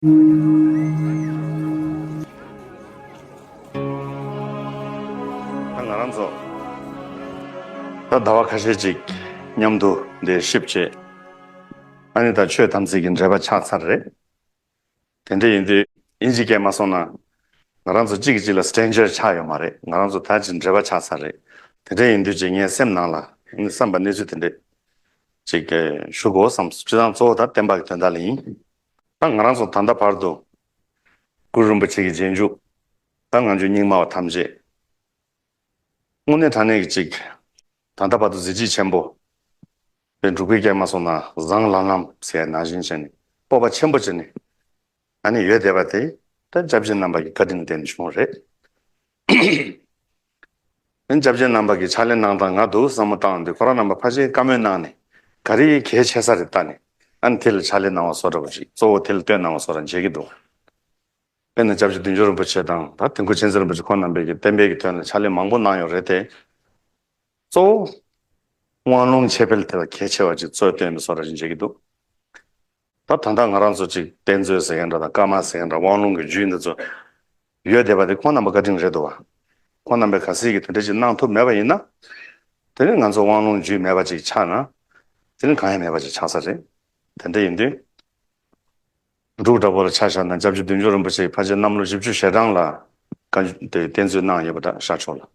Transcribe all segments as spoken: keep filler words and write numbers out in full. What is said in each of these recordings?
ད་ང་རང་ཚོ་ད་ཟླ་བ་ཁ་ཤས་ཅིག་མཉམ་དུ་འདིར་གཤིབས་བྱས། ཨ་ནི་ད་ཆོས་དམ་ཚིག་གི་འབྲེལ་བ་ཆགས་ཚར་རེད། དེ་འདྲ་ཡིན་དུས་དབྱིན་ཇི་སྐད་མ་སོང་ན། ང་རང་ཚོ་གཅིག་གིས་གཅིག་ལ་སི་ཊེན་ཇར་ཆགས་ཡོད་མ་རེད། ང་རང་ཚོ་ད་ཅིག་འབྲེལ་བ་ཆགས་ཚར་རེད། དེ་འདྲ་ཡིན་དུས་ཅིག་ངའི་སེམས་ནང་ལ་བསམ་པ་གནས་ཚུལ་དེ་འདྲ་ཅིག་ཞུ་དགོས་བསམ་སོང་། སྤྱིར་བཏང་གཙོ་བོ་ད་བསྟན་པ་གི་དོན་དག་ལ་ཡིན། ད་ང་རང་ཚོ་ད་ལྟ་བར་དུ་གུ་རུ་རིན་པོ་ཆེ་གི་རྗེས་འཇུག་ད་ངང་རྒྱུད་རྙིང་མ་བ་ཐམས་ཅད། དངོས་གནས་དྲང་གནས་ཀྱི་ཅིག་ད་ལྟ་བར་དུ་གཟི་བརྗིད་ཆེན་པོ། དཔེ་འབྲུག་པའི་སྐད་མ་སོང་ན་བཟང་ལམ་ལམ་ཟེར་ནང་བཞིན་བྱས་ནས་སྤོབས་པ་ཆེན་པོ་བྱས་ནས་ཨ་ནི་ཡོད་བསྡད་པ་དེ་ད་སྐྱབས་རྗེ་རྣམ་པ་གི་བཀའ་དྲིན་བརྟེན་ནས་བྱུང་བ་རེད། ཨ་ནི་སྐྱབས་རྗེ་རྣམ་པ་གི་ཕྱག་ལས་གནང་སྟངས་ང་འདུག་བསམ་བློ་བཏང་དུས་ཁོ་རང་རྣམ་པ་ཕལ་ཆེར་བཀའ་མོལ་གནང་ནས་ག་རེ་གལ་ཆེ་ས་རེད་ལྟ་ནས་ཨ་ནི་དེ་ལ་ཕྱག་ལས་གནང་བ་བཟོ་འདྲ་པོ་ཅིག་གཙོ་བོ་དེ་ལ་བསྟོད་གནང་བ་བཟོ་འདྲ་མཇལ་གྱི་འདུག་དཔེར་ན་སྐྱབས་རྗེ་བདུད་འཇོམས་རིན་པོ་ཆེ་དང་ད་དིལ་མགོ་མཁྱེན་བརྩེ་རིན་པོ་ཆེ་ཁོང་རྣམ་པས་ཀྱི་བསྟན་པའི་གི་དོན་ལ་ཕྱག་ལས་མང་པོ་གནང་ཡོད་རེད་དེ། གཙོ་བོ་དབང་ལུང་འཆད་སྤེལ་དེ་ལ་གལ་ཆེ་བ་ཅིག་གཙོས་བསྟན་པའི་བཟོ་འདྲ་ཞིག་མཇལ་གྱི་འདུག་ད་ད་ལྟ་ང་རང་ཚོ་ཅིག་གཏེར་མཛོད་ཟེར་མཁན་འདྲ་དང་བཀའ་མ་ཟེར་མཁན་འདྲ་དབང་ལུང་གི་རྒྱུད་འདི་ཚོ་ཡོད་བསྡད་པ་དེ་ཁོང་རྣམ་པ་བཀའ་དྲིན་རེད་འདུག་བ། ཁོང་རྣམ་པས་གལ་སྲིད་ཀྱི་དེ་འདྲ་ཅིག་གནང་ཐུབ་མེད་པ་ཡིན་ན། དེ་ནི་ང་ཚོ་དབང་ལུང་རྒྱུད་མེད་པ་ཅིག་ཆགས་ན། དེ་ནི་གང་ཡང་མེད་པ་ཅིག་ཆགས་ས་རེད། དེ་འདྲ་ཡིན་དུས། འབྲུག་འདྲ་པོ་ལ་ཆ་བཞག་ན་སྐྱབས་རྗེ་བདུད་འཇོམས་རིན་པོ་ཆེ་ཕལ་ཆེར་གནམ་ལོ་བཞི་བཅུ་ཞེ་གྲངས་ལ་བཀའ་འགྱུར་དེ་གཏེར་མཛོད་གནང་ཡོད་པ་འདྲ་ཤར་ཕྱོགས་ལ།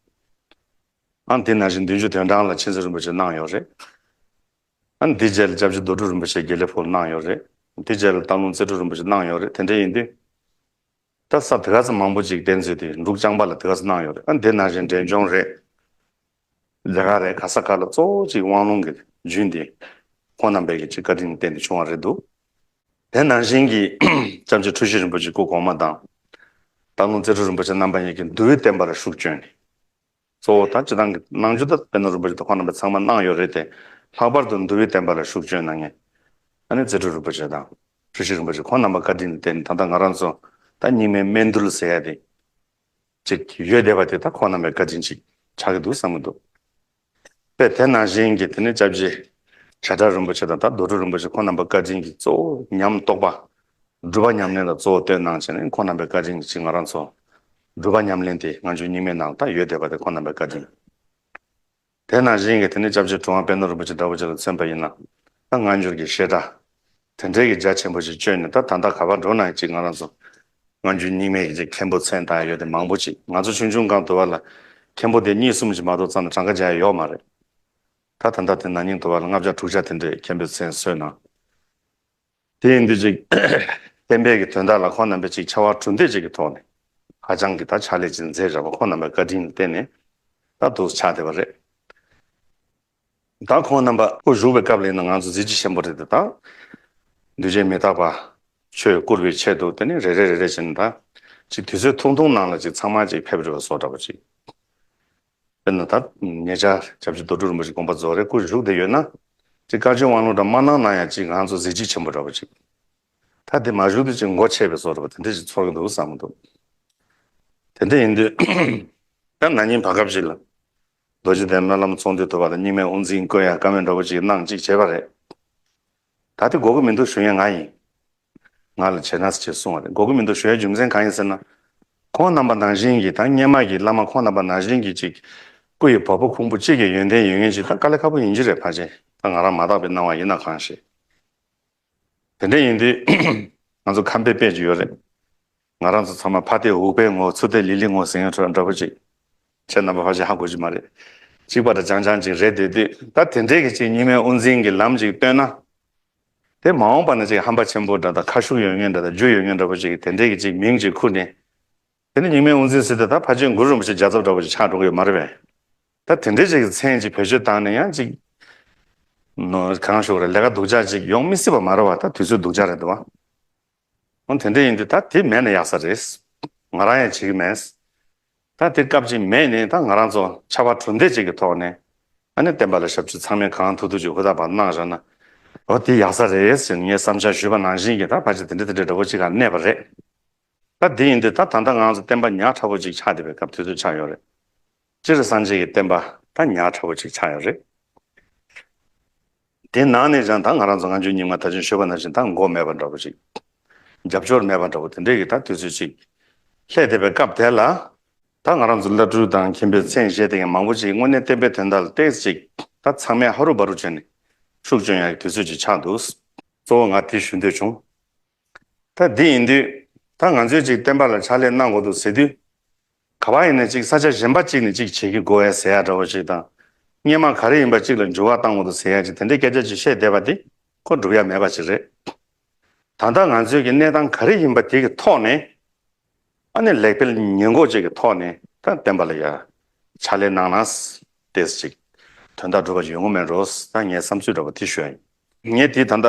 ཨ་དེ་ནང་བཞིན་བདུན་ཅུ་དོན་གྲངས་ལ་མཁྱེན་བརྩེ་རིན་པོ་ཆེ་གནང་ཡོད་རེད། ཨ་འདི་རྗེས་ལ་སྐྱབས་རྗེ་རྡོ་གྲུབ་རིན་པོ་ཆེ་དགེ་ལེགས་ཕུག་ལ་གནང་ཡོད་རེད། འདི་རྗེས་ལ་སྟག་ལུང་རྩེ་སྤྲུལ་རིན་པོ་ཆེ་གནང་ཡོད་རེད། དེ་འདྲ་ཡིན་དུས། ད་ས་དེ་ག་ཚོད་མང་པོ་ཅིག་གཏེར་མཛོད་དེ་འབྲུག་ལྕང་པ་ལ་དེ་ག་ཚོད་གནང་ཡོད་རེད། ཨ་འདི་ནང་བཞིན་འབྲས་ལྗོངས་རེད། རྒྱ་གར་རེད། ག་ས་ག་ལ་གཙོ་བོ་ཅིག་དབང་ལུང་གི་རྒྱུན་དེ་ཁོང་རྣམ་པས་ཀྱི་ཅིག་བཀའ་དྲིན་བརྟེན་ནས་བྱུང་བ་རེད་འདུག་དེ་ནང་བཞིན་གྱི་སྐྱབས་རྗེ་འཁྲུལ་ཞིག་རིན་པོ་ཆེ་སྐུ་གོང་མ་དང་། སྟག་ལུང་རྩེ་སྤྲུལ་རིན་པོ་ཆེ་རྣམ་པ་གཉིས་ཀྱིས་འདུལ་བའི་བསྟན་པ་ལ་ཤུགས་བསྐྱོན་ནས། གཙོ་བོ་ད་སྤྱིར་བཏང་གི་ནང་ཆོས་ད་པད་ནོར་རིན་པོ་ཆེ་དང་ཁོང་རྣམ་པས་ཚང་མ་གནང་ཡོད་རེད་དེ། ལྷག་པར་དུ་འདུལ་བའི་བསྟན་པ་ལ་ཤུགས་བསྐྱོན་གནང་མཁན་ཨ་ནི་རྩེ་སྤྲུལ་རིན་པོ་ཆེ་དང་འཁྲུལ་ཞིག་རིན་པོ་ཆེ་ཁོང་རྣམ་པ་བཀའ་དྲིན་བརྟེན་ནས་ད་ལྟ་ང་རང་ཚོ་ད་རྙིང་མའི་སྨན་འདུལ་ཟེར་ཡ་དེ་ཅིག་ཡོད་བསྡད་པ་དེ་ད་ཁོང་རྣམ་པའི་བཀའ་དྲིན་ཅིག་ཆགས་ཀྱི་འདུག་བསམ་གྱི་འདུག་དཔེ་དེ་ནང་བཞིན་གྱི་དེ་ནས་སྐྱབས་རྗེ་བྱ་བྲལ་རིན་པོ་ཆེ་དང་ད་རྡོ་གྲུབ་རིན་པོ་ཆེ་ཁོང་རྣམ་པ་བཀའ་དྲིན་གྱི་གཙོ་བོ་ཉམས་རྟོགས་པ། སྒྲུབ་པ་ཉམས་ལེན་ལ་གཙོ་བོ་བསྟོད་གནང་བྱས་ནས་ཁོང་རྣམ་པའི་བཀའ་དྲིན་གྱིས་ང་རང་ཚོ་སྒྲུབ་པ་ཉམས་ལེན་དེ་ང་ཚོའི་རྙིང་མའི་ནང་ད་ཡོད་བསྡད་པ་དེ་ཁོང་རྣམ་པའི་བཀའ་དྲིན། དེ་ནང་བཞིན་གྱི་དེ་ནས་སྐྱབས་རྗེ་གྲུབ་དབང་དཔལ་ནོར་རིན་པོ་ཆེ་འདྲ་པོ་ཅིག་ལ་མཚོན་པ་ཡིན་ན། ད་སྔ་འགྱུར་གྱི་བཤད་གྲྭ་དེ་འདྲའི་གི་རྒྱ་ཆེན་པོ་ཞིག་བཅོས་ནས་ད་ད་ལྟ་ག་པར་འགྲོ་ན་ཅིག་ང་རང་ཚོ་སྔ་འགྱུར་རྙིང་མའི་གི་ཅིག་མཁན་པོ་མཚན་བཏགས་ཡོད་དེ་མང་པོ་ཅིག་ང་ཚོ་ཆུང་ཆུང་སྒང་དུ་བ་ལ་མཁན་པོ་དེ་གཉིས་གསུམ་ཅིག་མ་གཏོགས་རྩ་ནས་གྲངས་ཀ་རྒྱག་ཡ་ཡོད་མ་རེད། ད་ད་ལྟ་དེ་ན་ནིང་དུ་བ་ལ་ལྔ་བརྒྱ་དྲུག་བརྒྱ་དེ་འདྲའི་མཁན་པོའི་མཚན་གསོལ་གནང་། དེ་ཡིན་དུས་ཅིག་བསྟན་པའི་གི་དོན་དག་ལ་ཁོང་རྣམ་པས་ཅིག་ཕྱར་བ་གྲུ་འདེགས་ཅིག་གི་ཐོག་ནས་ཧ་ཅང་གི་ད་ཕྱག་ལས་ཅིག་མཛད་བཞག་པ་ཁོང་རྣམ་པའི་བཀའ་དྲིན་ལ་བརྟེན་ནས་ད་འདུག་ཆགས་བསྡད་པ་རེད། ད་ཁོང་རྣམ་པ་སྐུ་བཞུགས་པའི་སྐབས་ལ་ཡིན་ན་ང་ཚོ་གཟི་བརྗིད་ཆེན་པོ་རེད་དེ་ད། འདུས་བྱས་མི་རྟག་པ་ཆོས་བསྐུར་བའི་ཆེད་དུ་དེ་ནི་རེ་རེ་རེ་རེ་བྱས་ནས་ད་ཅིག་དུས་ཚོད་ཐུང་ཐུང་ནང་ལ་ཅིག་ཚང་མ་ཅིག་ཕེབས་རེ་བ་བཟོ་འདྲ་པོ་ཅིག་དཔེར་ན་ད་ཉེ་ཆར་སྐྱབས་རྗེ་རྡོ་གྲུབ་རིན་པོ་ཆེ་དགོངས་པ་རྫོགས་རེད། སྐུ་བཞུགས་བསྡད་ཡོད་ན། ཅིག་བཀའ་ཆོས་དབང་ལུང་འདྲ་མ་གནང་ན་ཡང་ཅིག་ང་ཚོ་གཟི་བརྗིད་ཆེན་པོ་འདྲ་པོ་ཅིག་ད་དེ་མ་བཞུགས་དུས་ཅིག་མགོ་ཆད་པའི་བཟོ་འདྲ་པོ་དེ་འདྲ་ཅིག་ཚོར་གི་འདུག་བསམ་གི་འདུག་དེ་འདྲ་ཡིན་དུས། ད་ན་ནིང་བར་སྐབས་ཤིག་ལ། རྡོ་རྗེ་གདན་སྨོན་ལམ་ཚོགས་འདུའི་ཐོག་ལ་རྙིང་མའི་དབུ་འཛིན་བསྐོ་ཡ་བཀའ་མོལ་འདྲ་པོ་ཅིག་གནང་ཅིག་བྱས་པ་རེད། ད་དེ་དགོས་ཀྱི་མི་འདུག་ཞུ་མཁན་ང་ཡིན། ང་ལ་བྱས་ན་ཟེར་ཅེས་གསུངས་པ་རེད། དགོས་ཀྱི་མི་འདུག་ཞུ་ཡའི་རྒྱུ་མཚན་གང་ཡིན་ཟེར་ན། ཁོང་རྣམ་པ་ནང་བཞིན་གྱི་ད་སྔོན་མ་གི་བླ་མ་ཁོང་རྣམ་པ་ནང་བཞིན་གྱི་ཅིག་སྐུ་ཡི་བ་སྤུ་ཁུང་བུ་གཅིག་གི་ཡོན་ཏན་ཡོད་མཁན་ཅིག་ད་དཀའ་ལས་ཁག་པོ་ཡིན་གྱི་རེད། ཕལ་ཆེར་ད་ང་རང་མ་དག་པའི་སྣང་བ་ཡིན་ན་གང་ཤེས། དེ་འདྲ་ཡིན་དུས་ང་ཚོ་ཁམས་པའི་དཔེ་ཅིག་ཡོད་རེད། ང་རང་ཚོ་ཚང་མ་ཕ་སྟེ་འུག་པའི་ངོ་ཚུར་སྟེ་ལི་ལི་ངོ་ཟེར་མཁན་འདྲ་པོ་ཅིག་ཁྱེད་རྣམ་པ་ཕལ་ཆེར་ཧ་གོ་གི་མ་རེད། གཅིག་པ་འདྲ་རྐྱང་རྐྱང་ཅིག་རེད་བསྡད་དུས་ད་དེ་འདྲའི་གི་ཅིག་རྙིང་མའི་དབུ་འཛིན་གྱི་ལམ་ཅིག་བཏོན་ན། དེ་མ་འོངས་པ་ན་ཅིག་ཧམ་པ་ཆེན་པོ་འདྲ་དང་ཁ་ཤུགས་ཡོད་མཁན་འདྲ་དང་རྒྱུ་ཡོད་མཁན་འདྲ་པོ་ཅིག་གིས་དེ་འདྲའི་གི་ཅིག་མིང་ཅིག་ཁུར་ནས། དེ་ནི་རྙིང་མའི་དབུ་འཛིན་ཟེར་དུས་ད་ཕལ་ཆེར་གུ་རུ་རིན་པོ་ཆེ་རྒྱལ་ཚབ་འདྲ་པོ་ཅིག་ཆགས་འགྲོ་གི་ཡོད་མ་རེད་པས། ད་དེ་འདྲའི་ཅིག་གི་མཚན་ཅིག་བེད་སྤྱོད་བཏང་ནས་ཡང་ཅིག་ནོ་གང་ཞུ་དགོས་རེད། ལས་ཀ་སྡུག་ཅག་ཅིག་ཡོང་མི་སྲིད་པ་མ་རེད་པ། ད་དུས་ཚོད་སྡུག་ཅག་རེད་འདུག་པ། འོ་དེ་འདྲ་ཡིན་དུས་ད་དེ་མེད་ན་ཡག་ས་རེད། ང་རང་ཡང་བྱེད་ཀྱི་མེད། ད་དེ་སྐབས་ཅིག་མེད་ནས་ད་ང་རང་ཚོ་ཕྱར་བ་གྲུ་འདེགས་ཅིག་གི་ཐོག་ནས་ཨ་ནི་བསྟན་པ་ལ་ཞབས་ཞུ་ཚང་མས་གང་ཐུབ་ཐུབ་ཅིག་ཧུར་ཐག་པ་གནང་བཞག་ན། འོ་དེ་ཡག་ས་རེད་ཟེར་ནས་ངས་བསམ་འཆར་ཞུས་པ་ནང་བཞིན་གྱི་ད་ཕལ་ཆེར་དེ་འདྲ་དེ་འདྲ་འདྲ་པོ་ཅིག་ག་གནས་པ་རེད། ད་དེ་ཡིན་དུས་ད་ད་ལྟ་ང་ཚོ་བསྟན་པ་ཉག་ཕྲ་པོ་ཅིག་ཆགས་བསྡད་པའི་སྐབས་དུས་ཚོད་ཆགས་ཡོད་རེད། སྤྱིར་སངས་རྒྱས་ཀྱི་བསྟན་པ་ད་ཉག་ཕྲ་པོ་ཅིག་ཆགས་ཡོད་རེད། དེ་ནང་ནས་ཀྱང་ད་ང་རང་ཚོ་སྔ་འགྱུར་རྙིང་མ་ད་ཅིང་ཞུས་པ་ནང་བཞིན་ད་མགོ་མེད་པ་འདྲ་པོ་ཅིག་རྒྱབ་སྐྱོར་མེད་པ་འདྲ་བོ་དེ་འདྲའི་གི་ད་དུས་ཚོད་ཅིག་སླེབས་བསྡད་པའི་སྐབས་དེ་ལ། ད་ང་རང་ཚོ་བླ་སྤྲུལ་དང་མཁན་པོའི་མཚན་བཞེས་བསྡད་མཁན་མང་པོ་ཅིག་དངོས་གནས་བསྟན་པའི་དོན་དག་ལ་ཏོག་ཙམ་ཅིག་ད་ཚང་མས་ཧ་རུ་བ་རུ་བྱས་ནས་ཤུགས་སྐྱོན་ཡག་གི་དུས་ཚོད་ཅིག་ཆགས་འདུག། གཙོ་བོ་ང་དེ་ཞུ་འདོད་བྱུང་། ད་འདི་ཡིན་དུས་ད་ང་ཚོས་ཅིག་བསྟན་པ་ལ་ཕྱག་ལས་གནང་དགོས་འདུག་ཟེར་དུས། ག་པར་ཡིན་ན་ཅིག་ས་ཆ་གཞན་པ་ཅིག་ནས་ཅིག་བྱེད་ཀྱི་དགོས་ཡ་ཟེར་ཡ་འདྲ་བོ་ཞིག་དང་། སྔོན་མ་ག་རེ་ཡིན་པ་ཅིག་ལ་འགྱུར་བ་གཏང་དགོས་འདུག་ཟེར་ཡ་ཅིག་དེ་འདྲའི་སྐད་ཆ་ཅིག་བཤད་བསྡད་པ་དེ་ཁོ་འགྲུབ་ཡ་མེད་པ་ཅིག་རེད། ད་ལྟ་ང་ཚོའི་གི་གནས་སྟངས་ག་རེ་ཡིན་པ་དེ་གི་ཐོག་ནས། ཨ་ནི་ལེགས་སྤེལ་ཉེས་འགོག་ཅིག་གི་ཐོག་ནས་ད་བསྟན་པ་ལ་ཡ་ཕྱག་ལས་གནང་ན་ཏོག་ཙམ་ཅིག་དོན་དག་འགྲུབ་པ་ཅིག་ཡོང་གི་མེད་འགྲོ། ད་ངའི་བསམ་ཚུལ་འདྲ་བོ་དེ་ཞུ་ཡ་ཡིན། ངས་དེ་ད་ལྟ་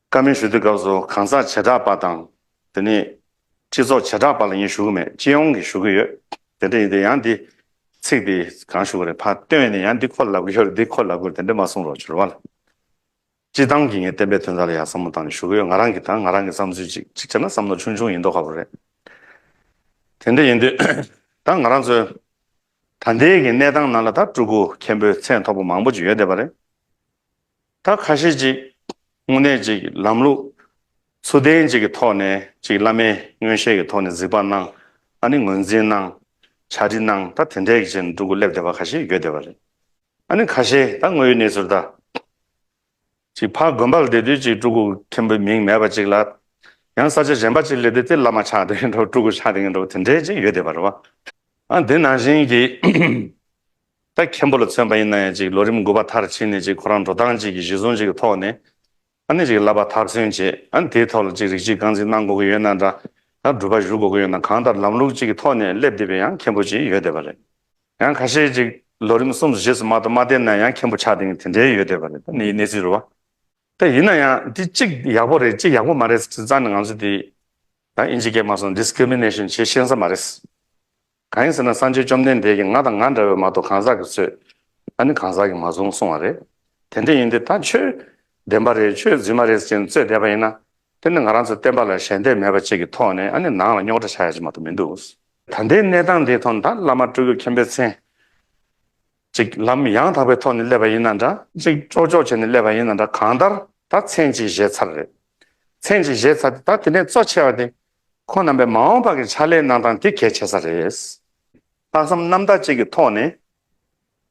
བཀའ་མོལ་ཞུ་དུས་སྐབས་སུ་གང་ཟག་བྱེ་བྲག་པ་དང་། དེ་ནས་སྤྱི་ཚོགས་བྱེ་བྲག་པ་ལ་ངས་ཞུ་གི་མེད། སྤྱི་ཡོངས་ཀྱི་ཞུ་གི་ཡོད། དེ་འདྲ་ཡིན་དུས་ཡང་འདི་ཚིག་འདི་གང་ཞུ་གི་རེད། ཕར་བཏོན་ནས་ཡང་འདི་ཁོ་ལབ་གི་ཡོད་རེད། འདི་ཁོ་ལབ་གི་རེད། དེ་འདྲ་མ་གསུང་རོགས་བྱུར་བ་ལ། སྤྱི་བཏང་གི་ངས་བསྟན་པའི་དོན་དག་ལ་ཡང་བསམ་བློ་བཏང་ནས་ཞུ་གི་ཡོད། ང་རང་གི་ད་ང་རང་གི་བསམ་ཚུལ་ཅིག་ཅིག་བྱས་ན་བསམ་བློ་ཆུང་ཆུང་ཡིན་མདོག་ཁ་པོ་རེད། དེ་འདྲ་ཡིན་དུས་ད་ང་རང་ཚོའི་ད་ལྟའི་གི་གནས་སྟངས་ནང་ལ་ད་སྤྲུལ་སྐུ་མཁན་པོའི་མཚན་ཐོགས་པ་མང་པོ་ཅིག་ཡོད་བསྡད་པ་རེད། ད་ཁ་ཤས་ཅིག་དངོས་གནས་ཅིག་ལམ་ལུགས་ཚུལ་ལྡན་ཅིག་གི་ཐོག་ནས་ཅིག་བླ་མའི་མངོན་ཤེས་ཀྱི་ཐོག་ནས་གཟིགས་པ་གནང་། ཨ་ནི་ངོས་འཛིན་གནང་། ཕྱག་བྲིས་གནང་། ད་དེ་འདྲའི་གི་ཅིག་སྤྲུལ་སྐུ་སླེབས་བསྡད་པ་ཁ་ཤས་ཡོད་བསྡད་པ་རེད། ཨ་ནི་ཁ་ཤས་ད་དངོས་ཡོད་གནས་ཚུལ་ད། ཅིག་ཕར་དགོན་པ་ལ་བསྡད་དུས་ཅིག་སྤྲུལ་སྐུ་མཁན་པོའི་མིང་མེད་པ་ཅིག་ལ། ཡང་ས་ཆ་གཞན་པ་ཅིག་སླེབས་དུས་དེ་བླ་མ་ཆགས་བསྡད་མཁན་འདྲ་བོ་སྤྲུལ་སྐུ་ཆགས་བསྡད་མཁན་འདྲ་བོ་དེ་འདྲའི་ཅིག་ཡོད་བསྡད་པ་རེད་བ། ཨ་འདི་ནང་བཞིན་གྱི་ད་མཁན་པོ་ལ་མཚོན་པ་ཡིན་ན་ཡང་ཅིག་ལོ་རིམ་དགུ་པ་མཐར་ཕྱིན་ནས་ཅིག་ཁོ་རང་འགྲོ་སྟངས་ཅིག་གི་གཞི་བཟུང་ཅིག་གི་ཐོག་ནས། ཨ་ནི་ཅིག་བསླབ་པ་མཐར་སོན་བྱས། ཨ་ནི་དེའི་ཐོག་ལ་ཅིག་རིགས་གཅིག་རྐང་འཛིན་གནང་དགོས་ཀྱི་ཡོད་ན་འདྲ། ད་སྒྲུབ་པ་ཞུ་དགོས་ཀྱི་ཡོད་ན། གང་ལྟར་ལམ་ལུགས་གཅིག་གི་ཐོག་ནས་སླེབས་བསྡད་པའི་ཡང་མཁན་པོ་ཅིག་ཡོད་བསྡད་པ་རེད། ཡང་ཁ་ཤས་ཅིག་ལོ་རིམ་གསུམ་བཞི་ཙམ་མ་གཏོགས་མ་བསྡད་ན་ཡང་མཁན་པོ་ཆགས་བསྡད་མཁན་དེ་འདྲའི་ཡོད་བསྡད་པ་རེད། ད་ནི་གནས་ཚུལ་རེད་བ། ད་ཡིན་ན་ཡང་འདི་གཅིག་ཡག་པོ་རེད། གཅིག་ཡག་པོ་མ་རེད་ཟེར་ཙང་ནས་ང་ཚོ་འདི་ད་ཨིན་ཇི་སྐད་མ་སོང་། ཌི་སི་ཀི་རི་མི་ནེ་ཤན་བྱེད་ཤེས་ས་མ་རེད། གང་ཡིན་ཟེར་ན་སངས་རྒྱས་བཅོམ་ལྡན་འདས་ཀྱིས་ང་དང་ང་འདྲ་བའི་མ་གཏོགས་གང་ཟག་གིས་གཙོས། ཨ་ནི་གང་ཟག་གིས་མ་བཟུང་གསུང་བ་རེད། དེ་འདྲ་ཡིན་དུས་ད་ཆོས་བདེན་པ་རེད། ཆོས་རྫུན་མ་རེད་ཟེར་ནས་རྩོད་བསྡད་པ་ཡིན་ན། དེ་ནི་ང་རང་ཚོ་བསྟན་པ་ལ་ཞལ་འདེབས་མེད་པ་ཅིག་གི་ཐོག་ནས་ཨ་ནི་ནང་ལ་རྙོག་དྲ་ཆགས་ཡ་ཅིག་མ་གཏོགས་མི་འདུག། ད་ལྟའི་གནས་སྟངས་འདིའི་ཐོག་ནས་ད་བླ་མ་སྤྲུལ་སྐུ་མཁན་པོའི་མཚན་ཅིག་ལམ་ཡང་དག་པའི་ཐོག་ནས་སླེབས་པ་ཡིན་ན་འདྲ། ཅིག་ཅོག་ཅོག་བྱས་ནས་སླེབས་པ་ཡིན་ན་འདྲ། གང་ལྟར་ད་མཚན་ཅིག་བཞེས་ཚར་རེད། མཚན་ཅིག་བཞེས་ཚར་དུས་ད་དེ་ནས་གཙོ་ཆེ་བ་དེ་ཁོང་རྣམ་པས་མ་འོངས་པ་གི་ཕྱག་ལས་གནང་སྟངས་དེ་གལ་ཆེ་ས་རེད། ལྷག་བསམ་རྣམ་དག་ཅིག་གི་ཐོག་ནས་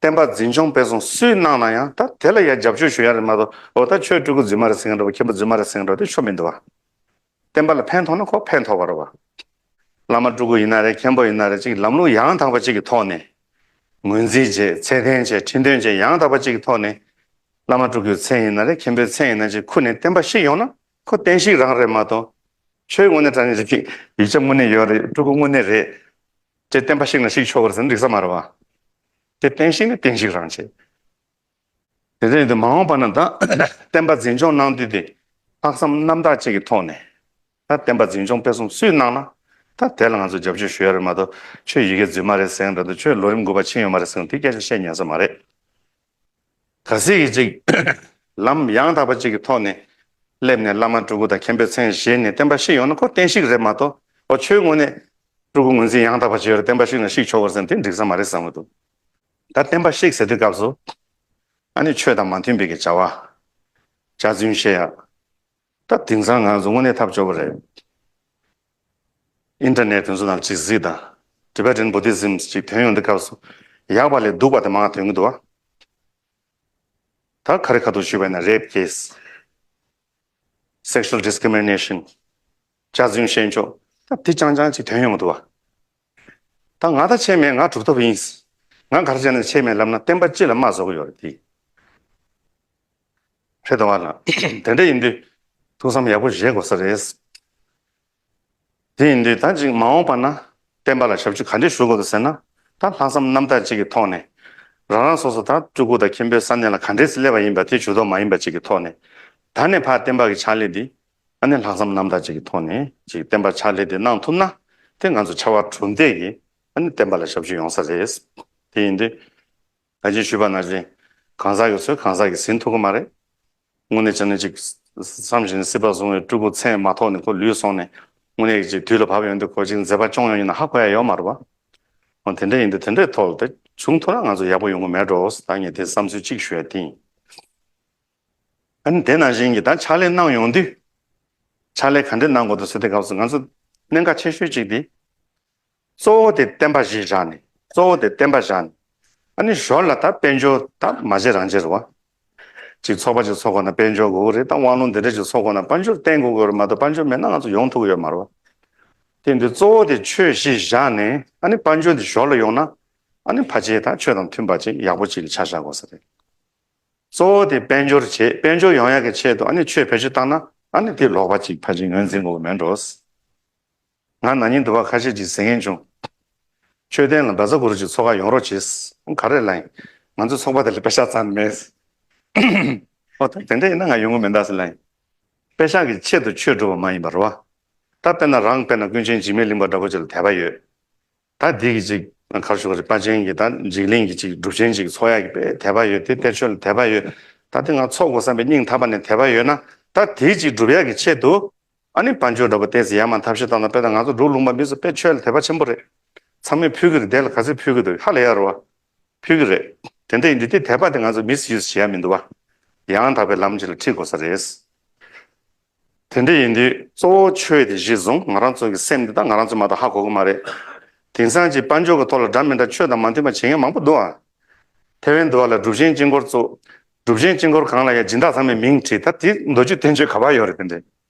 བསྟན་པ་འཛིན་སྐྱོང་སྤེལ་གསུམ་སུས་གནང་ན་ཡང་ད་དེ་ལ་ཡང་རྒྱབ་སྐྱོར་ཞུ་ཡ་རེད་མ་གཏོགས། འོ་ད་ཆོས་སྤྲུལ་སྐུ་རྫུན་མ་རེད་ཟེར་མཁན་འདྲ་བོ། མཁན་པོ་རྫུན་མ་རེད་ཟེར་མཁན་འདྲ་བོ་དེ་ཆོ་མི་འདུག་བ། བསྟན་པ་ལ་ཕན་ཐོགས་ན་ཁོ་ཕན་ཐོགས་པ་རེད་བ། བླ་མ་སྤྲུལ་སྐུ་ཡིན་ན་རེད། མཁན་པོ་ཡིན་ན་རེད། ཅིག་ལམ་ལུགས་ཡང་དག་པ་ཅིག་གི་ཐོག་ནས་ངོས་འཛིན་བྱས། ཚད་ལྡན་བྱས། ཁྲིམས་མཐུན་བྱས། ཡང་དག་པ་ཅིག་གི་ཐོག་ནས་བླ་མ་སྤྲུལ་སྐུའི་མཚན་ཡིན་ན་རེད། མཁན་པོའི་མཚན་ཡིན་ན་ཅིག་ཁུར་ནས་བསྟན་པ་བཤིག་ཡོང་ན་ཁོ་བསྟན་བཤིག་རང་རེད་མ་གཏོགས། ཆོས་དངོས་གནས་དྲང་གནས་ཅིག་ཡིག་ཆ་དངོས་གནས་ཡོད་རེད། སྤྲུལ་སྐུ་དངོས་གནས་རེད། ཅེས་བསྟན་པ་བཤིག་ན་བཤིག་ཆོག་གི་རེད་ཟེར་ན་འགྲིག་ས་མ་རེད་བ། དེ་བསྟན་བཤིག་ན་བསྟན་བཤིག་རང་བྱེད། དེ་འདྲ་ཡིན་དུས་མ་འོངས་པ་ན་ད་བསྟན་པ་འཛིན་སྐྱོང་གནང་དུས་དེ་ལྷག་བསམ་རྣམ་དག་ཅིག་གི་ཐོག་ནས། ད་བསྟན་པ་འཛིན་སྐྱོང་སྤེལ་གསུམ་སུས་གནང་ན་ད་དེ་ལ་ང་ཚོ་རྒྱབ་སྐྱོར་ཞུ་ཡ་རེད་མ་གཏོགས། ཆོས་ཡི་གེ་རྫུན་མ་རེད་ཟེར་མཁན་འདྲ་འདུག། ཆོས་ལོ་རིམ་དགུ་པ་ཕྱིན་ཡོད་མ་རེད་ཟེར་མཁན་དེ་སྐད་ཆ་བཤད་ཉན་ས་མ་རེད། གལ་སྲིད་ཀྱི་ཅིག་ལམ་ཡང་དག་པ་ཅིག་གི་ཐོག་ནས་སླེབས་ནས་བླ་མ་སྤྲུལ་སྐུ་དང་མཁན་པོའི་མཚན་བཞེས་ནས་བསྟན་པ་བཤིག་ཡོང་ན་ཁོ་བསྟན་བཤིག་རེད་མ་གཏོགས། འོ་ཆོས་དངོས་གནས་སྤྲུལ་སྐུ་ངོས་འཛིན་ཡང་དག་པ་བྱས་ཡོད་རེད། བསྟན་པ་བཤིག་ན་བཤིག་ཆོག་པ་རེད་ཟེར་མཁན་དེ་འགྲིག་ས་མ་རེད་བསམ་གྱི་འདུག། ད་བསྟན་པ་བཤིག་ཟེར་དུས་སྐབས་སུ། ཨ་ནི་ཆོས་དང་མ་མཐུན་པའི་གི་བྱ་བ། འཇའ་ཚོན་བཞེས་ཡ། ད་དེང་སང་ང་ཚོ་དངོས་གནས་ཐབས་སྐྱོ་པོ་རེད། ཨིན་ཊར་ནེཊ་དེ་ཚོ་ནང་ཅིག་གཟིགས་དང་། Tibetan Buddhism ཅིག་ཐོན་ཡོང་དུས་སྐབས་སུ། ཡག་པ་ལས་སྡུག་པ་དེ་མང་ཐོན་གྱི་འདུག་བ། ད་ཁ་རི་ཁ་ཐུག་ཞུས་པ་ཡིན་ན་rape case། Sexual discrimination། འཇའ་ཚོན་བཤད་ཕྱོགས། ད་དེ་རྐྱང་རྐྱང་ཅིག་ཐོན་ཡོང་གི་འདུག་བ། ད་ང་ད་ཆད་མེད། ང་གྲུབ་ཐོབ་ཡིན། ང་ག་རེ་བྱས་ན་ཆད་མེད་ལབ་ན་བསྟན་པ་སྤྱི་ལ་དམའ་བཟོ་གི་ཡོད་རེད་དེ། རེད་དོ་བ་ལ། དེ་འདྲ་ཡིན་དུས་ཐུགས་བསམ་ཡག་པོ་བཞེས་དགོས་ས་རེད། དེ་ཡིན་དུས་ད་ཅིག་མ་འོངས་པ་ན་བསྟན་པ་ལ་ཞབས་ཕྱི་ག་འདྲས་ཞུ་དགོས་འདུག་ཟེར་ན། ད་ལྷག་བསམ་རྣམ་དག་ཅིག་གི་ཐོག་ནས། རང་རང་སོ་སོ་ད་སྤྲུལ་སྐུ་དང་མཁན་པོའི་ས་གནས་ལ་ག་འདྲས་སླེབས་པ་ཡིན་པ་དེ་ཇུས་གཏོགས་མ་ཡིན་པ་ཅིག་གི་ཐོག་ནས། ད་ནས་ཕར་བསྟན་པ་གི་ཕྱག་ལས་འདི། ཨ་ནི་ལྷག་བསམ་རྣམ་དག་ཅིག་གི་ཐོག་ནས་ཅིག་བསྟན་པ་ཕྱག་ལས་འདི་གནང་ཐུབ་ན། དེ་ང་ཚོ་ཕྱར་བ་གྲུ་འདེགས་ཀྱིས་ཨ་ནི་བསྟན་པ་ལ་ཞབས་ཕྱི་ཡོང་ས་རེད། དེ་ཡིན་དུས། ད་ཅི་ཞུས་པ་ནང་བཞིན། གང་ཟག་གི་ཚོད་གང་ཟག་གིས་ཟིན་ཐུབ་ཀྱི་མ་རེད། དངོས་གནས་བྱས་ན་ཅིག་བསམ་བཞིན་སྲིད་པ་བཟུང་བའི་སྤྲུལ་སྐུ་མཚན་མ་ཐོགས་ནས་ཁོ་ལུས་སོང་ནས། དངོས་གནས་ཀྱི་ཅིག་དུས་ལ་བབ་ཡོང་དུས་ཁོ་ཅིག་མཛད་པ་སྐྱོང་ཡོང་ཡིན་ན་ཧ་གོ་ཡ་ཡོད་མ་རེད་བ། འོ་དེ་འདྲ་ཡིན་དུས་དེ་འདྲའི་ཐོག་ལ་ད་བྱུང་ཐུབ་ན་ང་ཚོ་ཡག་པོ་ཡོང་གི་མེད་འགྲོ། ད་ངས་དེ་བསམ་ཚུལ་གཅིག་ཞུ་ཡ་དེ་ཡིན། ཨ་ནི་དེ་ནང་བཞིན་གྱི་ད་ཕྱག་ལས་གནང་ཡོང་དུས། ཕྱག་ལས་ག་འདྲས་གནང་དགོས་འདུག་ཟེར་དུས་སྐབས་སུ་ང་ཚོ་གནད་འགག་ཆེ་ཤོས་གཅིག་དེ། གཙོ་བོ་དེ་བསྟན་པ་གཞི་བཞག་ནས། གཙོ་བོ་དེ་བསྟན་པ་བཞག་ནས། ཨ་ནི་ཞོར་ལ་ད་དཔལ་འབྱོར་ད་མ་བྱེད་རང་བྱེད་རེད་བ། ཅིག་ཚོགས་པ་ཅིག་ཚོགས་དགོས་ན་དཔལ་འབྱོར་དགོས་ཀྱི་རེད། ད་དབང་ལུང་འདི་འདྲ་ཅིག་ཚོགས་དགོས་ན་དཔལ་འབྱོར་བསྟེན་དགོས་ཀྱི་རེད་མ་གཏོགས་དཔལ་འབྱོར་མེད་ན་ང་ཚོ་ཡོང་ཐུབ་ཀྱི་ཡོད་མ་རེད་བ། དེ་འདི་གཙོ་བོ་དེ་ཆོས་གཞི་བཞག་ནས། ཨ་ནི་དཔལ་འབྱོར་འདི་ཞོར་ལ་ཡོང་ན། ཨ་ནི་ཕལ་ཆེར་ད་ཆོས་དང་མཐུན་པ་ཅིག་ཡག་པོ་ཅིག་ལ་ཆ་བཞག་དགོས་ས་རེད། གཙོ་བོ་དེ་དཔལ་འབྱོར་བྱེད། དཔལ་འབྱོར་ཡོང་ཡག་གི་ཆེད་དུ་ཨ་ནི་ཆོས་བེད་སྤྱོད་བཏང་ན། ཨ་ནི་དེ་ལོག་པ་ཅིག་ཕལ་ཆེར་ངོས་འཛིན་དགོས་ཀྱི་མེད་འགྲོ། ང་ན་ནིང་དུ་བ་ཁ་ཤས་ཅིག་ཟེར་མཁན་བྱུང་། མཆོད་རྟེན་ལ་བཛྲ་གུ་རུ་ཅིག་ཚོགས་ཁག་ཡོང་རོགས་བྱེད། ག་རེ་ལབ་ཡིན། ང་ཚོའི་ཚོགས་པ་དེ་ལ་པེ་ཤག་རྩ་ནས་མེད། ཨོ་ད་དེ་འདྲ་ཡིན་ན་ང་ཡོང་གི་མི་འདུག་ཟེར་ལབ་ཡིན། པེ་ཤག་གི་ཆེད་དུ་ཆོས་སྒྲུབ་པ་མ་ཡིན་པ་རེད་བ། ད་དཔེར་ན་རང་དཔེར་ན་ཀུན་མཁྱེན་འཇིགས་མེད་གླིང་པ་འདྲ་པོ་ཅིག་ལ་དད་པ་ཡོད། ད་དེ་གི་ཅིག་ག་རེ་ཞུ་དགོས་རེད། དཔལ་ཆེན་གྱི་ད་འཇིགས་གླིང་གི་ཅིག་སྒྲུབ་ཆེན་ཅིག་ཚོགས་ཡག་གི་དཔེ་དད་པ་ཡོད་དེ། གཏེར་ཆོས་ལ་དད་པ་ཡོད། ད་དེ་ང་ཚོགས་དགོས་བསམ་པའི་སྙིང་ཐག་པ་ནས་དད་པ་ཡོད་ན། ད་དེ་ཅིག་སྒྲུབ་ཡག་གི་ཆེད་དུ། ཨ་ནི་དཔལ་འབྱོར་འདྲ་པོ་ཏོག་ཙམ་ཡར་མར་ཐབས་ཤེས་བཏང་ན། དཔེར་ན་ང་ཚོ་འབྲུག་ལུང་པ་མི་ཚོ་དཔེ་ཆོས་ལ་དད་པ་ཆེན་པོ་རེད། ཚང་མས་ཕུལ་གི་རེད། དེ་ལ་ག་ཚོད་ཕུལ་གི་འདུག་ཧ་ལས་ཡ་རེད་བ། ཕུལ་གི་རེད། དེ་འདྲ་ཡིན་དུས་དེ་དད་པ་དེ་ང་ཚོ་མིས་ཡུས་བྱེད་ཡ་མི་འདུག་བ། ཡང་དག་པའི་ལམ་ཅིག་ལ་ཁྲིད་དགོས་ས་རེད། དེ་འདྲ་ཡིན་དུས་གཙོ་བོ་ཆོས་དེ་གཞི་བཟུང་། ང་རང་ཚོ་གི་སེམས་འདི་ད་ང་རང་ཚོ་མ་གཏོགས་ཧ་གོ་གི་མ་རེད། དེང་སང་ཅིག་དཔལ་འབྱོར་གྱི་ཐོག་ལ་འདྲ་མི་འདྲ་ཆོས་དང་མ་མཐུན་པ་བྱེད་མཁན་མང་པོ་འདུག་ཨ། ཐེ་ཝན་འདི་བ་ལ་སྒྲུབ་ཆེན་དཀྱིལ་འཁོར་བཙུགས། སྒྲུབ་ཆེན་དཀྱིལ་འཁོར་སྒང་ལ་ཡ་སྦྱིན་བདག་ཚང་མས་མིང་བྲིས། ད་དེ་མདོ་རྒྱུད་བསྟན་བཅོས་ག་པར་ཡོད་རེད། དེ་འདྲ་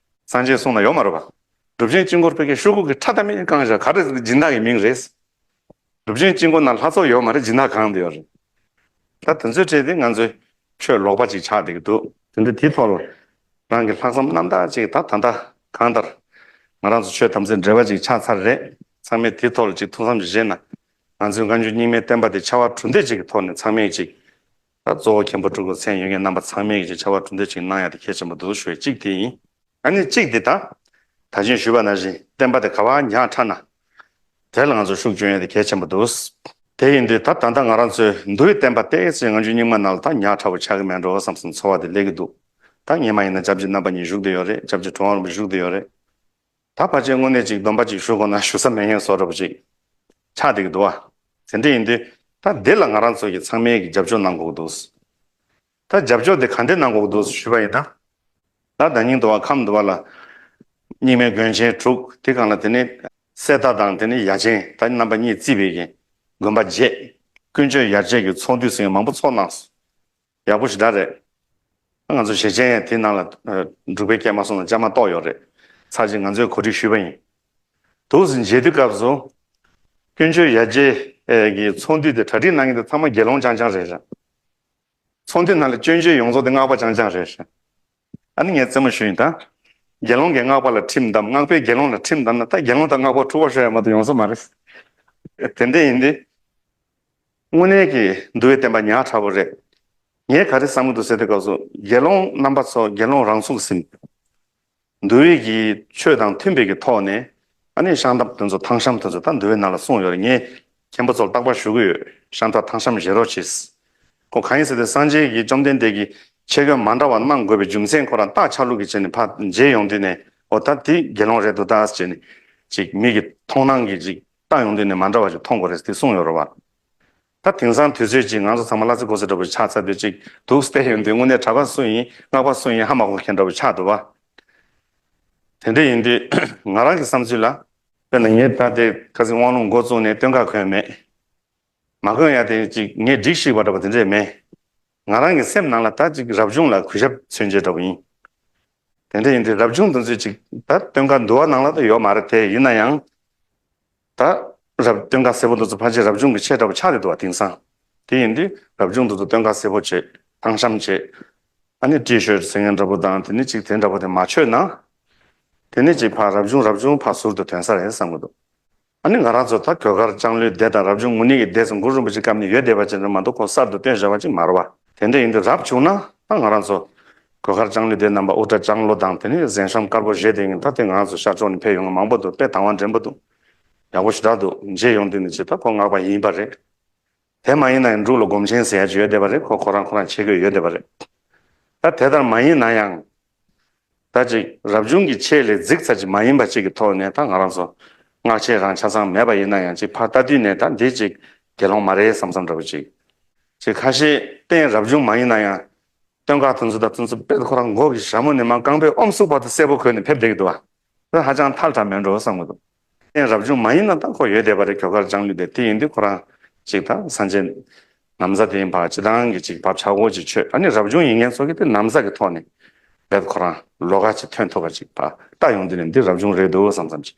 སངས་རྒྱས་གསུང་ན་ཡོད་མ་རེད་པ། སྒྲུབ་ཆེན་དཀྱིལ་འཁོར་ཕ་གིའི་ཤོག་གུ་གི་ཁྲ་ད་མིན་གང་བཞག་ག་རེ་སྦྱིན་བདག་གི་མིང་རེད། སྒྲུབ་ཆེན་དཀྱིལ་འཁོར་ནང་ལྷ་ཚོགས་ཡོད་མ་རེད། སྦྱིན་བདག་གང་དུ་ཡོད་རེད། ད་དེ་ཚོའི་གྲས་དེ་ང་ཚོའི་ཆོས་ལོག་པ་ཅིག་ཆགས་བསྡད་ཀྱི་འདུག་དེ་འདྲ་དེའི་ཐོག་ལ་རང་གི་ལྷག་བསམ་རྣམ་དག་ཅིག་ད་ད་ལྟ་གང་ལྟར་ང་རང་ཚོ་ཆོས་དམ་ཚིག་འབྲེལ་བ་ཅིག་ཆགས་ཚར་རེད། ཚང་མས་དེའི་ཐོག་ལ་ཅིག་ཐུགས་བསམ་ཅིག་བཞེས་ན། ང་ཚོའི་སྔ་འགྱུར་རྙིང་མའི་བསྟན་པ་དེ་ཕྱར་བ་གྲུ་འདེགས་ཅིག་གི་ཐོག་ནས་ཚང་མས་ཅིག་ད་གཙོ་བོ་མཁན་པོ་སྤྲུལ་སྐུ་མཚན་ཡོད་མཁན་རྣམ་པ་ཚང་མས་ཅིག་ཕྱར་བ་གྲུ་འདེགས་ཅིག་གནང་ཡ་དེ་གལ་ཆེན་པོ་འདུག་ཞུ་ཡ་གཅིག་དེ་ཡིན། ཨ་ནི་གཅིག་འདི་ད། ད་གིན་ཞུས་པ་ནང་བཞིན་བསྟན་པ་དེ་ག་པར་ཉག་ཕྲ་ན། དེ་ལ་ང་ཚོ་ཤུགས་སྐྱོན་ཡ་དེ་གལ་ཆེན་པོ་འདུག་དེ་ཡིན་དུས་ད་ད་ལྟ་ང་རང་ཚོའི་འདུལ་བའི་བསྟན་པ་ཏོག་ཙམ་སྔ་འགྱུར་རྙིང་མ་ནང་ལ་ད་ཉག་ཕྲ་བོ་ཆགས་ཀྱི་མེད་འགྲོ་བསམ་བསམ་ཚོར་བ་དེ་སླེབས་ཀྱི་འདུག་ད་སྔོན་མ་ཡིན་ན་སྐྱབས་རྗེ་རྣམ་པ་གཉིས་བཞུགས་བསྡད་ཡོད་རེད། སྐྱབས་རྗེ་གྲུབ་དབང་རིན་པོ་ཆེ་བཞུགས་བསྡད་ཡོད་རེད། ད་ཕལ་ཆེར་དངོས་གནས་ཅིག་སྡོམ་པ་ཅིག་ཞུ་དགོས་ན་ཞུ་ས་མེད་མཁན་བཟོ་འདྲ་པོ་ཅིག་ཆགས་བསྡད་ཀྱི་འདུག་བ། དེ་འདྲ་ཡིན་དུས་ད་འདི་ལ་ང་རང་ཚོ་གིས་ཚང་མས་ཀྱི་རྒྱབ་སྐྱོར་གནང་དགོས་ཀྱི་འདུག་ད་རྒྱབ་སྐྱོར་དེ་ག་འདྲས་གནང་དགོས་ཀྱི་འདུག་ཞུས་པ་ཡིན་ན། ད་ད་ཉིན་དུ་བ་ཁམས་དུ་བ་ལ་རྙིང་མའི་དགོན་ཆེན་དྲུག་དེ་སྒང་ལ་དེ་ནས་གསེར་རྟ་དང་དེ་ནས་ཡ་ཆེན་ད་རྣམ་པ་གཉིས་བརྩིས་པའི་གི་དགོན་པ་བརྒྱད། ཀུན་སྤྱོད་ཡར་རྒྱས་ཀྱི་ཚོགས་འདུ་ཟེར་མཁན་མང་པོ་ཚོགས་གནང་སོང་། ཡག་པོ་ཞེ་དྲག་རེད། ང་ཚོ་ཞལ་ཆེམས་ཡང་དེ་ནང་ལ་ཨ་འབྲུག་པའི་སྐད་མ་སོང་ན་བཅའ་མར་གཏོགས་ཡོད་རེད། ཚར་གཅིག་ང་ཚོས་གོ་སྒྲིག་ཞུས་པ་ཡིན། འདུག་སེ་མཇལ་དུས་སྐབས་སུ། ཀུན་སྤྱོད་ཡར་རྒྱས་ཀྱི་ཚོགས་འདུ་དེ་གྲ་སྒྲིག་གནང་མཁན་དེ་ཚང་མ་དགེ་སློང་རྐྱང་རྐྱང་རེད་ར། ཚོགས་འདུ་ནང་ལ་སྐྱོན་བརྗོད་ཡོངས་རྫོགས་དེ་སྔགས་པ་རྐྱང་རྐྱང་རེད་ར། ཨ་ནི་ངས་རྩེད་མོ་ཞུས་ཡིན་ད། དགེ་སློང་གིས་སྔགས་པ་ལ་ཁྲིམས་བསྡམས། སྔགས་པས་དགེ་སློང་ལ་ཁྲིམས་བསྡམས་ན་ད་དགེ་སློང་དང་སྔགས་པ་འཁྲུག་པ་ཤོར་ཡ་མ་གཏོགས་ཡོང་ས་མ་རེད། དེ་འདྲ་ཡིན་དུས། དངོས་གནས་ཀྱི་འདུལ་བའི་བསྟན་པ་ཉག་ཕྲ་བོ་རེད། ངས་ག་རེ་བསམ་གྱི་འདུག་ཟེར་དུས་སྐབས་སུ་དགེ་སློང་རྣམ་པ་ཚོ་དགེ་སློང་རང་ཚུགས་ཟིན། འདུལ་བའི་གི་ཆོས་དང་མཐུན་པའི་གི་ཐོག་ནས་ཨ་ནི་ཤམ་ཐབས་དེ་ཚོ་ཐང་ཤམ་དེ་ཚོ་ད་འདུལ་བའི་ནང་ལ་གསུངས་ཡོད་རེད། ངས་མཁན་པོ་ཚོར་རྟག་པར་ཞུ་གི་ཡོད། ཤམ་ཐབས་ཐང་ཤམ་བཞེས་རོགས་བྱེད། ཁོ་གང་ཡིན་ཟེར་དུས་སངས་རྒྱས་ཀྱིས་བཅོམ་ལྡན་འདས་ཀྱིས་ཆས་གོས་མ་འདྲ་བ་གནང་དགོས་པའི་རྒྱུ་མཚན་ཁོ་རང་རྟགས་ཆ་ལུགས་ཀྱི་ཆ་ནས་ཕར་མཇལ་ཡོང་དུས་ནས་འོ་ད་དེ་དགེ་སློང་རེད་འདུག་ད་ཟེར་ནས་ཅིག་མི་གི་མཐོང་སྣང་གི་ཅིག་ལྟ་ཡོང་དུས་ནས་མ་འདྲ་བ་ཞིག་མཐོང་དགོས་རེད་ཟེར་གསུངས་ཡོད་རེད་བ། ད་དེང་སང་དུས་ཚོད་ཅིག་ང་ཚོ་ཚང་མ་གླ་རྩི་གོ་རྩི་འདྲ་པོ་ཆགས་ཚར་དུས་ཅིག་འདུག་བལྟས་ཡོང་དུས་དངོས་གནས་གྲྭ་པ་སུ་ཡིན་སྔགས་པ་སུ་ཡིན་ཧ་མ་གོ་མཁན་འདྲ་པོ་ཆགས་འདུག་བ། དེ་འདྲ་ཡིན་དུས་ང་རང་གི་བསམ་ཚུལ་ལ། དཔེར་ན་ངས་ད་ལྟའི་ཁ་སང་དབང་ལུང་འགོ་བཙུགས་ནས་སྟོན་ཁ་གོན་མེད། མ་གོན་ཡ་དེ་ཅིག་ངས་སྒྲིག་ཞིག་པ་འདྲ་པོ་དེ་འདྲས་མེད། ང་རང་གི་སེམས་ནང་ལ་ད་ཅིག་རབ་བྱུང་ལ་གུས་ཞབས་མཚོན་བྱེད་འདྲ་པོ་ཡིན། དེ་འདྲ་ཡིན་དུས་རབ་བྱུང་དེ་ཚོས་ཅིག་ད་སྟོན་ཁ་འདུལ་བ་ནང་ལ་ད་ཡོད་མ་རེད་དེ། ཡིན་ན་ཡང་། ད་རབ་སྟོན་ཁ་གསལ་པོ་འདི་ཚོ་ཕལ་ཆེར་རབ་བྱུང་གི་ཆས་འདྲ་པོ་ཆགས་བསྡད་འདུག་བ་དེང་སང་། དེ་ཡིན་དུས་རབ་བྱུང་འདི་ཚོ་སྟོན་ཁ་གསལ་པོ་བྱེད། ཐང་ཤམ་བྱེད། ཨ་ནི་ཊི་ཤར་ཊི་ཟེར་མཁན་འདྲ་པོ་དང་དེ་ནི་ཅིག་དེ་འདྲ་པོ་དེ་མ་མཆོད་ན། དེ་ནི་ཅིག་ཕར་རབ་བྱུང་རབ་བྱུང་ཕར་ཟུར་དུ་ཐོན་ས་རེད་བསམ་གི་འདུག་ཨ་ནི་ང་རང་ཚོ་ད་གོས་དཀར་ལྕང་ལོའི་སྡེ་དང་རབ་བྱུང་ངུར་སྨྲིག་གི་སྡེ་ཚོ་གུ་རུ་རིན་པོ་ཆེའི་སྐབས་ནས་ཡོད་བསྡད་པ་ཅིག་རེད་མ་གཏོགས་ཁོ་གསར་དུ་བཏོན་བཞག་པ་ཅིག་མ་རེད་བ། དེ་འདྲ་ཡིན་དུས་རབ་བྱུང་ན་ད་ང་རང་ཚོ་གོས་དཀར་ལྕང་ལོའི་སྡེ་རྣམ་པ་དབུ་སྐྲ་ལྕང་ལོ་དང་དེ་ནས་གཟན་ཤམ་དཀར་པོ་བཞེས་བསྡད་མཁན་ད་དེ་ང་རང་ཚོ་ཤར་ཕྱོགས་ནས་ཕེབས་ཡོང་མཁན་མང་པོ་འདུག་དཔེ་དང་བ་འདྲེན་པོ་འདུག་ཡག་པོ་ཞེ་དྲག་འདུག་མཇལ་ཡོང་དུས་ནས་ཅིག་ད་ཁོ་སྔགས་པ་ཡིན་པ་རེད། དེ་མ་ཡིན་ན་ཡང་འབྲུག་ལ་སྒོམ་ཆེན་ཟེར་ཡ་ཅིག་ཡོད་བསྡད་པ་རེད། ཁོ་ཁོ་རང་ཁོ་རང་ཆས་གོས་ཡོད་བསྡད་པ་རེད། ད་དེ་ལྟར་མ་ཡིན་ན་ཡང་། ད་ཅིག་རབ་བྱུང་གི་ཆས་ལས་གཟིགས་ཚར་ཅིག་མ་ཡིན་པ་ཅིག་གི་ཐོག་ནས་ད་ང་རང་ཚོ་སྔགས་ཆས་རང་ཆ་ཚང་མེད་པ་ཡིན་ན་ཡང་ཅིག་ཕར་ལྟ་དུས་ནས་ད་འདི་ཅིག་དགེ་སློང་མ་རེད་བསམ་བསམ་འདྲ་པོ་ཅིག་ཅིག་ཁ་ཤས་རྟེན་རབ་བྱུང་མ་ཡིན་ན་ཡང་ སྟོད་འགག་དེ་ཚོ་དང་དེ་ཚོ་དཔེ་ཁོ་རང་མགོ་གི་ཞྭ་མོ་ནས་མར་རྐང་པའི་ཨོམ་སུག་བར་དུ་གསལ་པོ་གོན་ནས་ཕེབས་བསྡད་ཀྱི་འདུག་བ། ད་ཧ་ཅང་ཐལ་དྲགས་མེད་འགྲོ་བསམ་གྱི་འདུག། ཨེ་རབ་བྱུང་མ་ཡིན་ན་ད་ཁོ་ཡོད་བསྡད་པ་རེད། གོས་དཀར་ལྕང་ལོ་དེ་དེ་ཡིན་དུས་ཁོ་རང་ཅིག་ད་སངས་རྒྱས་ན་བཟའ་དེ་ཡིན་པ་སྤྱི་བཏང་གི་ཅིག་བབ་ཆག་སྒོ་ཅིག་ཆོད། ཨ་ནི་རབ་བྱུང་ཡིན་མཁན་ཚོ་གི་དེ་ན་བཟའ་གི་ཐོག་ནས་བེད་ཁོ་རང་ལོགས་ཀ་ཅིག་ཐོན་ཐུབ་པ་ཅིག་ཕར་ལྟ་ཡོང་དུས་ནས་འདི་རབ་བྱུང་རེད་འདུག་བསམ་བསམ་ཅིག།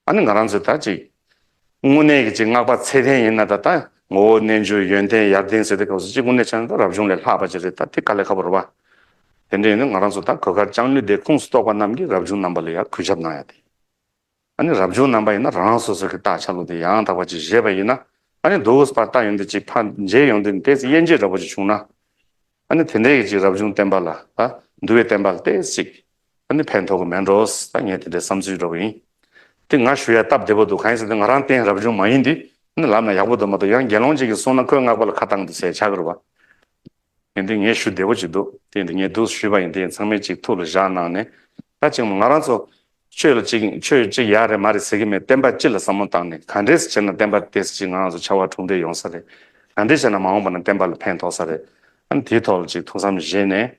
ཨ་ནི་ང་རང་ཚོས་ད་ཅིག་དངོས་གནས་ཀྱི་ཅིག་སྔགས་པ་ཚད་ལྡན་ཡིན་ན་ད་ད་ངོ་བོ་རྣལ་འབྱོར་ཡོན་ཏན་ཡར་ལྡན་ཟེར་དུས་སྐབས་སུ་ཅིག་དངོས་གནས་བྱས་ན་ད་རབ་བྱུང་ལས་ལྷག་པ་ཅིག་རེད། ད་དེ་དཀའ་ལས་ཁག་པོ་རེད་བ། དེ་འདྲ་ཡིན་ན་ང་རང་ཚོ་ད་གོས་དཀར་ལྕང་ལོ་དེ་ཁོངས་སུ་གཏོགས་པ་རྣམས་ཀྱིས་རབ་བྱུང་རྣམ་པ་ལ་ཡང་གུས་ཞབས་གནང་ཡ་དེ། ཨ་ནི་རབ་བྱུང་རྣམ་པ་ཡིན་ན་རང་སོ་སོ་གི་རྟགས་ཆ་ལུགས་དེ་ཡང་དག་པ་ཅིག་བཞེས་པ་ཡིན་ན། ཨ་ནི་འདུག་སེ་ཕར་ལྟ་ཡོང་དུས་ཅིག་ཕར་མཇལ་ཡོང་དུས་ཏོག་ཙམ་དབྱེ་འབྱེད་འདྲ་པོ་ཅིག་བྱུང་ན། ཨ་ནི་དེ་འདྲའི་གི་ཅིག་རབ་བྱུང་བསྟན་པ་ལ་ད་འདུལ་བའི་བསྟན་པ་ལ་ཏོག་ཙམ་ཅིག་ཨ་ནི་ཕན་ཐོགས་གི་མེད་འགྲོ། ད་ངས་དེ་འདྲའི་བསམ་ཚུལ་འདྲ་པོ་ཡིན། དེ་ང་ཞུ་ཡ་སྟབས་བདེ་པོ་འདུག། གང་ཡིན་ཟེར་ན་ང་རང་བསྟན་རབ་བྱུང་མ་ཡིན་དུས་ཨ་ནི་ལབ་ན་ཡག་པོ་འདུག་མ་གཏོགས་ཡང་དགེ་སློང་ཅིག་གིས་གསུངས་ན་ཁོས་སྔགས་པ་ལ་ཁ་བཏང་འདུག་ཟེར་ཆགས་ཀྱི་རེད་བ། ཡིན་དུས་ངས་ཞུ་བདེ་པོ་ཅིག་འདུག། དེ་ཡིན་དུས་ངས་འདུག་ཞུས་པ་ཡིན། དེ་ཡིན་ཚང་མས་ཅིག་ཐུགས་ལ་བཞག་གནང་ནས། ད་ཅིག་ང་རང་ཚོ་ཆོས་ལ་ཅིག་ཆོས་ཅིག་ཡག་རེད་མ་རེད་ཟེར་གི་མེད། བསྟན་པ་སྤྱི་ལ་བསམ་བློ་བཏང་ནས་ག་འདྲས་བྱས་ན་བསྟན་པ་དེ་ཅིག་ང་རང་ཚོ་ཆར་པ་གྲུབ་འབྲས་ཡོང་ས་རེད། ག་འདྲས་བྱས་ན་མ་འོངས་པ་ན་བསྟན་པ་ལ་ཕན་ཐོགས་ས་རེད། ཨ་ནི་དེའི་ཐོག་ལ་ཅིག་ཐུགས་བསམ་བཞེས་ནས།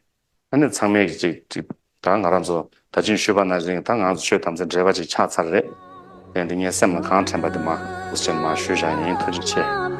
ཨ་ནི་ཚང་མས་ཀྱི་ཅིག་ཅིག་ད་ང་རང་ཚོ་ད་ཅིག་ཞུས་པ་ནང་བཞིན་ད་ང་ཚོ་ཆོས་དམ་ཚིག་འབྲེལ་བ་ཅིག་ཆགས་ཚར་རེད། དེ་འདི་ངའི་སེམས་ལ་གང་དྲན་པ་དེ་མ་འུ་ཅན་མ་ཞུས་བཞག་ཡིན། ཐུགས་རྗེ་ཆེ།